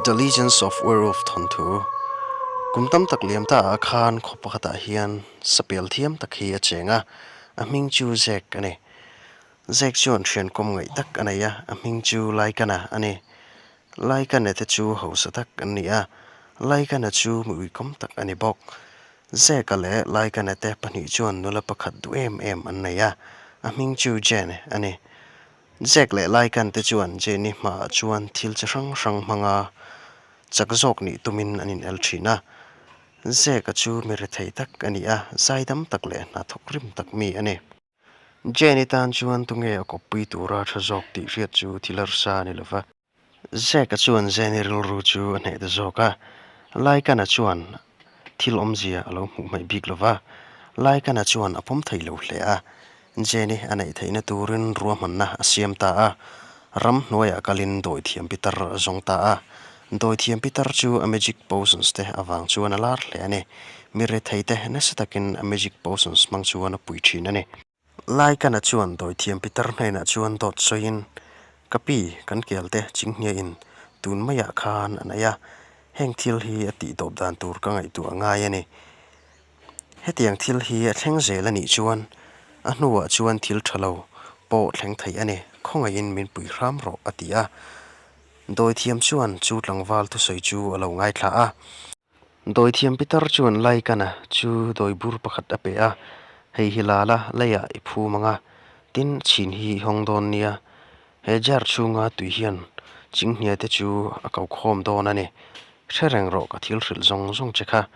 The Legends of Werewolf thawnthu kum tam tak liam ta ah khan khaw pakhatah hian sapel thiam tak hi a cheng a, a hming chu Zack a ni. Zack chuan thian kawm ngaih tak a nei a, a hming chu Laikana a ni. Laikana te chu hausa tak an ni a, Laikana chu mi uikawm tak a ni bawk. Zack-a leh Laikana te pahnih chuan nula pakhat duh em em an nei a, a hming chu Jane a ni. Jack leh Laikan te chuan Jenny hmaah chuan thil chi hrang hrang hmanga chak zawk nih tumin an inel thin a. Jack-a chu mi rethei tak a ni a, zaidam tak leh hna thawk rim tak mi a ni. Jenny tan chuan tunge a kawppui tura tha zawk tih hriat chu thil harsa a ni lo va. Zack-a chuan Jenny rilru chu a hneh ta zawk a, Laikana chuan thil awmzia a lo hmuh hmaih bik lo va, Laikana chuan a pawm thei lo hle a, Jenny a neih theihna turin ruahmanna a siam ta a, ramhnuaiah kalin dawithiam pitar a zawng ta a, dawithiam pitar chu a magic potions te avang chuan a lar hle a ni, mi retheite nasa takin a magic potions hmang chuan a pui thin a ni. Laikana chuan dawithiam pitar hnenah chuan dawt sawiin, Ka pi, kan kelte chinghniain tun maiah khan a nei a, heng thil hi a tihtawp dan tur ka ngaihtuah ngai a ni. Hetiang thil hi a thleng zel a nih chuan a hnuah chuan thil tha lo pawh thleng thei a ni, khawngaihin min pui hram rawh a ti a. Dawithiam chuan chu tlangval thusawi chu a lo ngaithla a. Dawithiam Pitar chuan Laikana chu dawibur pakhat a pe a, Hei hi la la, leiah i phum ang a, tin chhin hi i hawng dawn nia. He jar chhunga tui hian chinghnia te chu a ko khawm dawn a ni. Hre reng rawh ka thil hrilh zawng zawng che kha.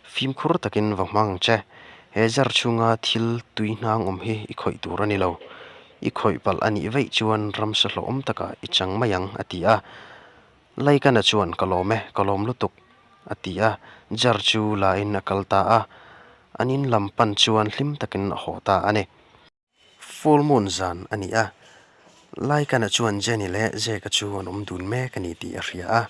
Fimkhur takin va hmang ang che. He jar chhunga thil tui hnang awm hi i khawih tur a ni lo. I khawih palh a nih vaih chuan ramsa hlawhawm takah i chang mai ang, a ti a. Laikana chuan ka lawm e, ka lawm lutuk, a ti a, jar chu la in a kal ta a, an in lam pan chuan hlim takin a haw ta a ni. Full moon zan a ni a, Laikana chuan Jenny leh Jake-a chu an awm dun mek a ni tih a hria a.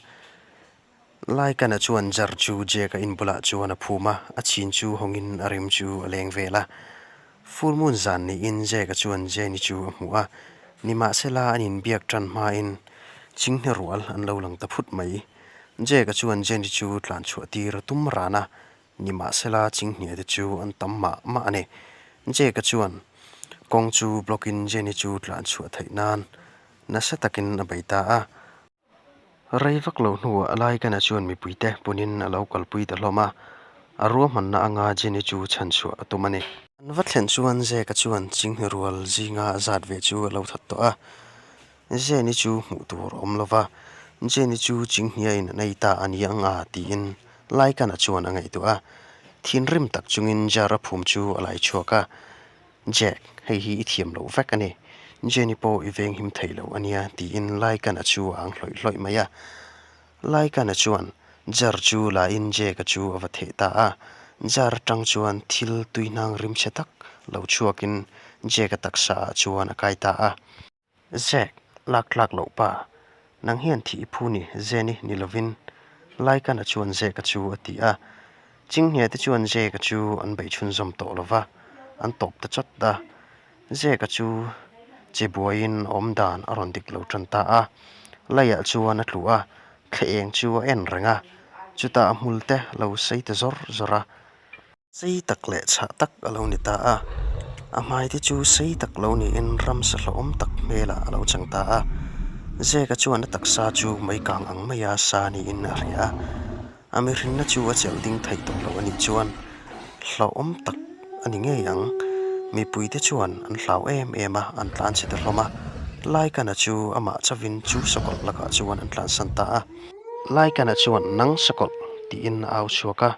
Laikana chuan jar chu Jake-a in bulah chuan a phum a, a chhin chu hawngin a rim chu a leng vel a. Full moon zan niin Jake-a chuan Jenny chu a hmu a, nimahsela an inbiak tan hmain chinghne rual an lo lang ta phut mai. Jake-a chuan Jenny chu tlan chhuah tir a tum ran a, nimahsela chinghne te chu an tam mah mah a ni. Jake-a chuan kawng chu block-in Jenny chu tlan chhuah theih nan nasa takin a bei ta a. Rei vak lo hnuah Laikana chuan mipuite punin a lo kalpui ta hlawm a, a ruahmanna anga Jenny chu chhanchhuah a tum a ni. An va thlen chuan Zeka chuan chinghne rual zinga a zat ve chu a lo that tawh a, Jenny chu hmuh tur a awm lo va, Jenny chu chinghniain an ei ta a ni ang a tiin Laikana chuan a ngaihtuah a, thinrim tak chungin jar a phum chu a lai chhuak a. Jack, hei hi i thiam loh vek a ni. Jenny pawh i veng him thei lo a nia, tiin Laikana chu a ang hlawih hlawih mai a. Laikana chuan jar chu la in Jack-a chu a va theh ta a. Jar atang chuan thil tuihnang rimchhe tak lo chhuakin Jack-a taksa ah chuan a kai ta a. Jack, lak tlak loh pa, nang hian thih i phu ni, Jenny ni lovin Laikana chuan Jack-a chu a ti a. Chinghnia te chuan Jack-a chu an beih chhunzawm tawh lo va, an tawp ta chawt a. Jack-a chu che buaiin a awm dan a rawn dik lo tan ta a. Leiah chuan a tlu a, thla eng chu a en reng a, chutah a hmul te lo sei ta zawr zawr a. Sei tak leh chhah tak a lo ni ta a, a hmai te chu sei tak lo niin ramsa hlauhawm tak hmelah a lo chang ta a. Zeka chuan a taksa chu mei kang ang maia sa niin a hria a, a mihrinna chu a chelh ding theih tawh loh a nih chuan hlauhawm tak a ni ngei ang. Mipui te chuan an hlau em em a, an tlan chhe ta hlawm a, Laikana chu amah chavin chu sakawlh lakah chuan an tlansan ta a. Laikana chuan nang sakawlh tiin a au chhuak a,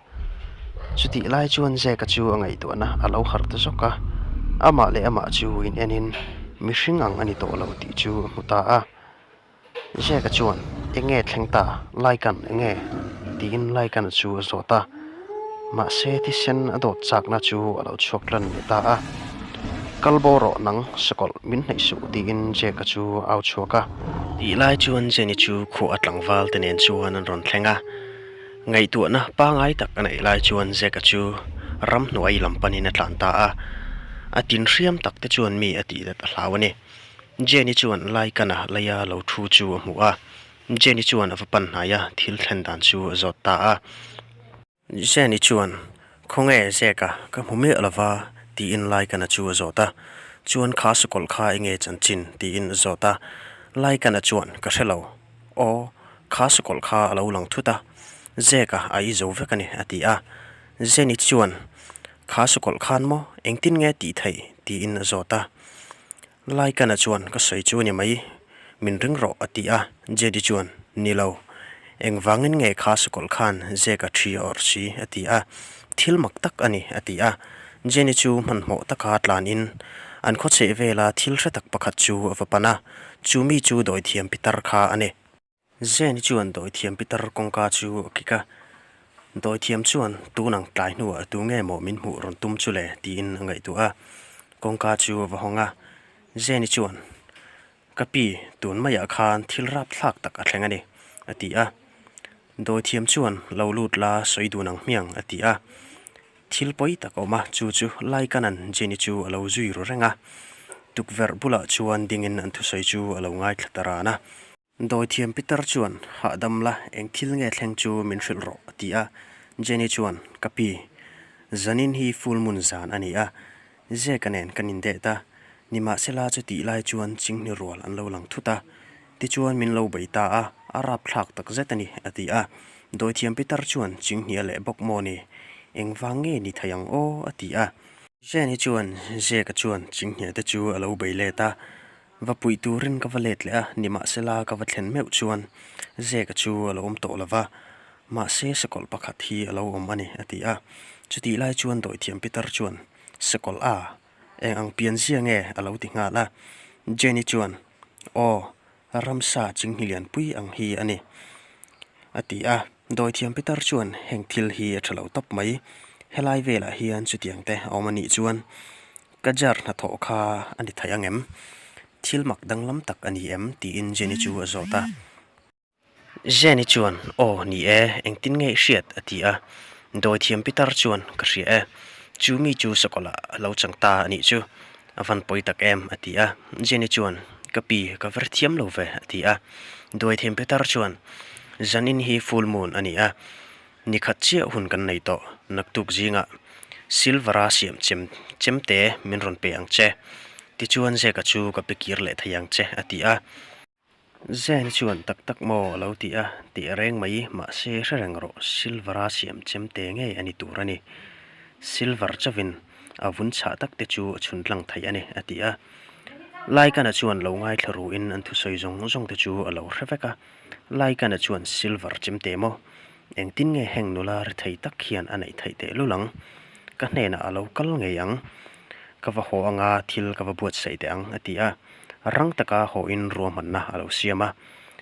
chutih lai chuan Zeka chu a ngaihtuahna a lo harh ta zawk a, amah leh amah chu in enin mihring ang a ni tawh lo tih chu a hmu ta a. Zeka chuan enge thleng ta Laikan enge tiin Laikana chu a zawt a, mahse thisen a dawt chakna chu a lo chhuak tlan leh ta a. Kal bo rawh nang sakawlh min hnaih suh tiin Jack-a chu a au chhuak a. Tih lai chuan Jenny chu khuah a tlangval te nen chuan an rawn thleng a. Ngaihtuahna pangai tak a neih lai chuan Jack-a chu ramhnuai lam panin a tlan ta a. A tin hriam tak te chuan mi a tih dat a hlau a ni. Jenny chuan Laikana leia lo thu chu a hmu a. Jenny chuan a va pan hnai a, thil thlen dan chu a zawt ta a. Jenny chuan, Khawnge Zeka, ka hmu miah lova, tiin Laikana chu a zawt a. Chuan kha sakawlh kha enge chanchin? tiin a zawt a. Laikana chuan, Ka hre lo. Aw, kha sakawlh kha a lo lang thut a. Zeka a i zo vek a ni, a ti a. Jenny chuan, Kha sakawlh khan maw, engtin nge tih theih? tiin a zawt a. Laikana chuan ka sawi chu a ni mai, min ring rawh a ti a, Jedi chuan ni lo, engvangin nge kha sakawlh khan Zeka thi a awrh si a ti a, thil mak tak a ni a ti a, Jenny chu hmanhmawh taka tlanin an khawchheh vela thil hre tak pakhat chu a va pan a, chu mi chu dawithiam pitar kha a ni. Zeni chuan dawithiam pitar kawngka chu a kik a, dawithiam chuan tun ang tlai hnuah tu nge maw min hmuh rawn tum chu le tiin a ngaihtuah a, kawngka chu a va hawng a, Zeni chuan Ka pi, tun maiah khan thil rapthlak tak a thleng a ni a ti a, dawithiam chuan lo lut la sawi dun ang hmiang a ti a, thil pawi tak a awm a, chu chu Laikanan Jenny chu a lo zui ru reng a, tukverh bulah chuan dingin an thusawi chu a lo ngaithla ta ran a. Dawithiam Peter chuan, Hahdam la, eng thil nge thleng chu min hrilh rawh, a ti a. Jenny chuan, Ka pi, zanin hi full moon zan a ni a, Zeka nen kan indet a, nimahsela chutih lai chuan chinghni rual an lo lang thut a, tichuan min lo bei ta a, a rapthlak tak zet a ni, a ti a. Dawithiam Peter chuan, Chinghnia leh bawk maw ni? Engvang nge ni thei ang aw? a ti a. Jenny chuan, Zeka chuan chinghnia te chu a lo bei let a, Va puih turin ka va let leh a, nimahsela ka va thlen meuh chuan Zeka chu a lo awm tawh lo va, mahse sakawlh pakhat hi a lo awm a ni, a ti a. Chutih lai chuan dawithiam Peter chuan, Sakawlh a, eng ang pian zia nge? a lo ti nghal a. Jenny chuan, Aw, ramsa chinghni lianpui ang hi a ni, a ti a. Dawithiam Peter chuan, Heng thil hi a tha lo tawp mai, helai velah hian chutiang te a awm a nih chuan Ka jar hnathawh kha a ni thei ang em? Thil mak danglam tak a ni em? tiin Jenny chu a zawt a. Jenny chuan, Aw, ni e, engtin nge i hriat? a ti a. Dawithiam Peter chuan, Ka hria e. Chu mi chu sakawlh ah a lo chang ta a nih chu. A van pawi tak em? a ti a. Jenny chuan, Ka pi, ka ver thiam lo ve, a ti a. Dawithiam Peter chuan, Zanin hi full moon a ni a. Ni khat chiah hun kan nei tawh, naktuk zingah Silver-a siam chem chemte min rawn pe ang che, tichuan Zeka chu ka pe kir leh thei ang che, a ti a. Zeni chuan tak tak maw a lo ti a, tih reng mai, mahse hre reng rawh, Silver-a siam chemte ngei a ni tur a ni. Silver chauhin a vun chhah tak te chu a chhun tlang thei a ni, a ti a. Laikana chuan lo ngaithla ruin an thusawi zawng zawng te chu a lo hre vek a. Laikana chuan Silver chemte maw? Engtin nge heng nula ri thei tak hian a neih theih teh lul ang? Ka hnenah a lo kal ngei ang. Ka va haw anga thil ka va buatsaih teh ang, a ti a. Rang taka hawhin ruahmanna a lo siam a.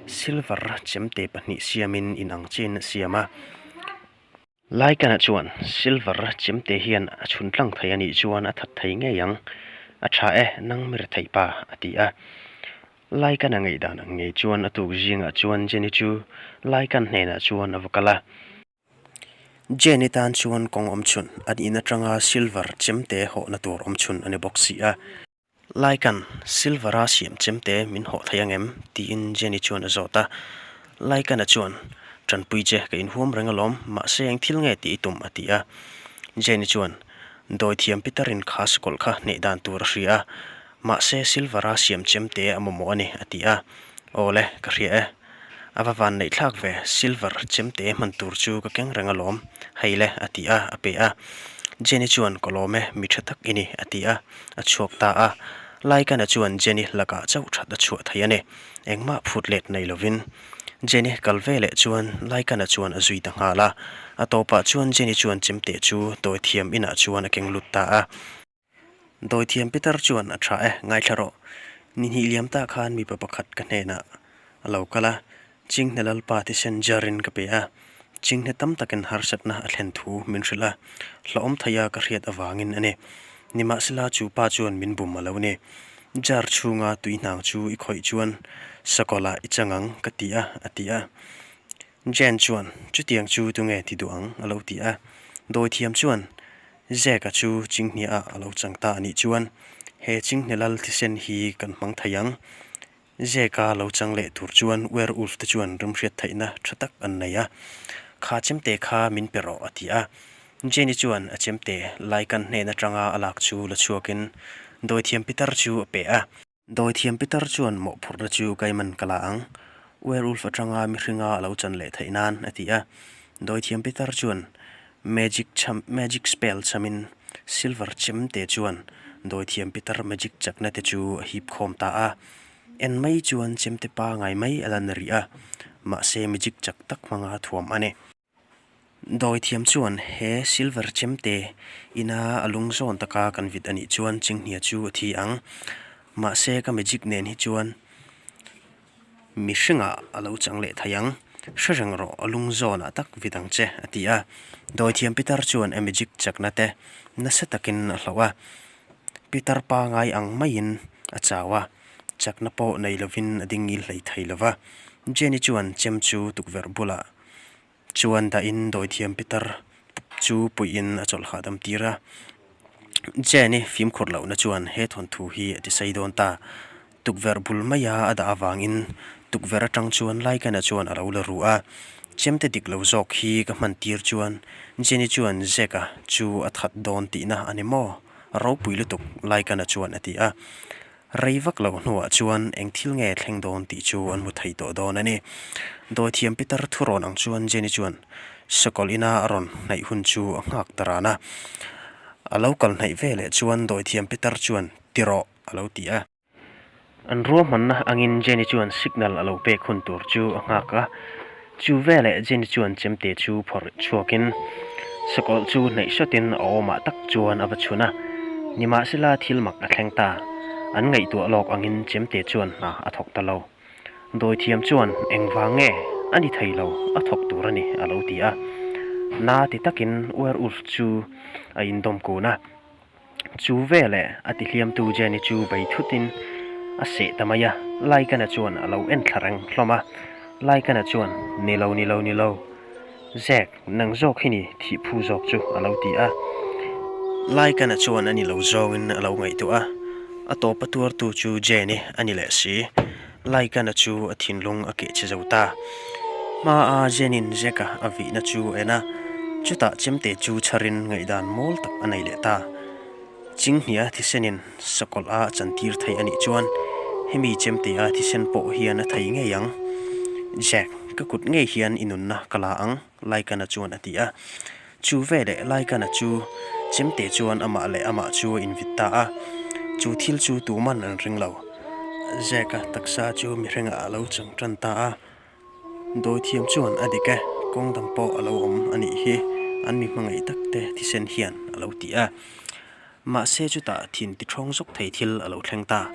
Silver chemte pahnih siamin inang chin a siam a. Laikana chuan Silver chemte hian a chhun tlang thei a nih chuan a that thei ngei ang. A tha e, nang mi rethei pa, a ti a. Laikana ngaihdan ang ngei chuan a tuk zingah chuan Jenny chu Laikan hnenah chuan a va kal a. Jenny tan chuan kawng awm chhun an in atanga silver chemte hawhna tur awm chhun a ni bawk si a. Laikan, Silver-a siam chemte min hawh thei ang em? tiin Jenny chuan a zawt a. Laikana chuan, Tanpui che, ka inhuam reng alawm, mahse eng thil nge tih i tum? a ti a. Jenny chuan, Dawithiam Peter-in kha sakawlh kha hneih dan tur a hria a, Mahse Silver-a siam chemte a mamawh a ni, a ti a. Aw le, ka hria e. A va van neih thlak ve, Silver chemte hman tur chu ka keng reng alawm, hei le, a ti a, a pe a. Jenny chuan, Ka lawm e, mi tha tak i ni, a ti a, a chhuak ta a. Laikana chuan Jenny lakah chauh that a chhuah thei a ni, engmah phut let nei lovin. Jenny kal ve leh chuan Laikana chuan a zui ta nghal a. A tawpah chuan Jenny chuan chemte chu dawithiam inah chuan a keng lut ta a. Dawithiam Peter chuan a tha e, ngaithla rawh. Ni hnih liam tah khan mipa pakhat ka hnenah a lo kal a, Chinghne Lalpa thisen jarin ka pe a, Chinghne tam takin harsatna a thlen thu min hrilh a, hlauhawm theia ka hriat avangin a ni. Nimahsela chu pa chuan min bum a lo ni. Jar chhunga tui hnang chu i khawih chuan sakawlh ah i chang ang ka ti a, a ti a. Jane chuan, Chutiang chu tunge ti duh ang? a lo ti a. Dawithiam chuan, Zeka chu chinghniah a lo chang ta a nih chuan, he chinghne lal thisen hi kan hmang thei ang. Zeka lo chang leh tur chuan werewolf te chuan remhriat theihna tha tak an nei a. Kha chemte kha min pe rawh a ti a. Jenny chuan a chemte Lycan hnen atanga a lak chu la chhuakin dawithiam pitar chu a pe a. Dawithiam pitar chuan mawhphurhna chu kaiman ka la ang, werewolf atanga mihringa a lo chan leh theih nan a ti a. Dawithiam pitar chuan magic cham magic spell chamin silver chemte chuan dawithiam pitar magic chakna te chu a hip khawm ta a. En mai chuan chemte pangai mai a la ni rih a, mahse magic chak tak hmanga thuam a ni. Dawithiam chuan he silver chemte ina a lung zawn taka kan vit anih chuan chinghnia chu a thi ang. Mahse ka magic nen hi chuan mihringah a lo chang leh thei ang. Hre reng rawh a lung zawnah tak vit ang che a ti a. Dawithiam Peter chuan a magic chakna te nasa takin a hloh a. Peter pangai ang maiin a chau a. Chakna pawh nei lovin a ding ngil hlei thei lova. Jenny chuan chem chu tukverh bulah Chuan dahin dawithiam pitar chu puiin a chawlh hahdam tir a. Jenny fimkhur lohna chuan he thawnthu hi a tisei dawn ta. Tukverh bul maia a dah avangin tukverh atang chuan Laikana chuan a lo la ru a. Chemte dik lo zawk hi ka hman tir chuan Jenny chuan Zeka chu a that dawn tihna a ni maw? Ropui lutuk Laikana chuan a ti a. Rei vak loh hnuah chuan eng thil nge thleng dawn tih chu an hmu thei tawh dawn a ni. Dawithiam Peter thurawn ang chuan Jenny chuan sakawlh ina a rawn hnaih hun chu a nghak ta ran a. A lo kal hnaih ve leh chuan Dawithiam Peter chuan ti rawh a lo ti a. An ruahmanna angin Jenny chuan signal a lo pek hun tur chu a nghak a. Chu veleh Jenny chuan chemte chu phawrh chhuakin sakawlh chu hnaih hrawtin a awmah tak chuan a va chhun a. Nimahsela thil mak a thleng ta. An ngaihtuah lawk angin chemte chuan hna a thawk ta lo. Dawithiam chuan engvang nge a ni thei lo, a thawk tur a ni a lo ti a. Na ti takin werewolf chu a indawm kun a. Chu veleh a ti hliamtu Jenny chu bei thutin a seh ta mai a, Laikana chuan a lo en thla reng hlawm a. Laikana chuan, Ni lo, ni lo, ni lo. Zek, nang zawk hi ni thih phu zawk chu a lo ti a. Laikana chuan a ni lo zawngin a lo ngaihtuah a, a tawpa tuartu chu Jenny a ni leh si. Laikana chu a thinlung a keh che zo ta. Hmaa Jenin Zeka a vihna chu a en a, chutah chemte chu chharin ngaihdan mawl tak a nei leh ta. Chinghnia thisenin sakawlh a chantir thei a nih chuan hemi chemte a thisen pawh hian a thei ngei ang. Jack, ka kut ngei hian i nunna ka la ang, Laikana chuan a ti a. Chu veleh Laikana chu chemte chuan amah leh amah chu a invit ta a, chu thil chu tuman an ring lo. Zeka taksa chu mihringah a lo chang tan ta a, dawithiam chuan a dik e, kawng dang pawh a lo awm a nih hi, an mi hmangaih tak te thisen hian a lo ti a. Mahse chutah thin ti ṭhawng zawk thei thil a lo thleng ta.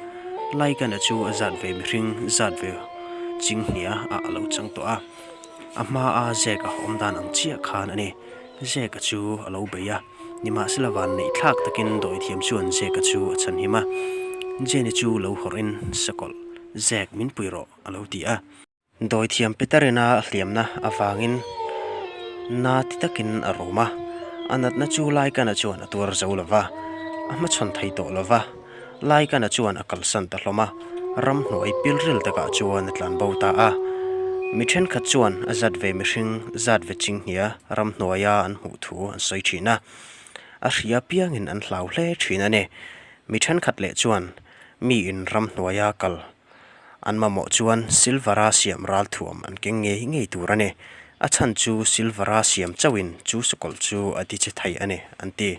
Laikana chu a zat ve mihring zat ve chinghnia ah a lo chang tawh a. A hma a Zeka awm dan ang chiah khan a ni. Zeka chu a lo bei a, nimahsela van neih thlak takin dawithiam chuan Zeka chu a chhanhim a. Jenny chu lo hawrhin sakawlh, Zek min pui rawh a lo ti a. Dawithiam Peterina hliamna avangin na ti takin a rum a, a natna chu Laikana chuan a tuar zo lo va, a hmachhawn thei tawh lo va. Laikana chuan a kalsan ta hlawm a, ramhnuai pilril takah chuan a tlan bo ta a. Mi thenkhat chuan a zat ve mihring zat ve chinghnia ramhnuaia an hmuh thu an sawi thin a, a hria piangin an hlau hle thin a ni. Mi thenkhat leh chuan miin ramhnuaia kal An mamawh chuan silver-a siam ralthuam an keng ngei ngei tur a ni. A chhan chu silver-a siam chauhin chu sakawlh chu a ti che thei a ni, an ti.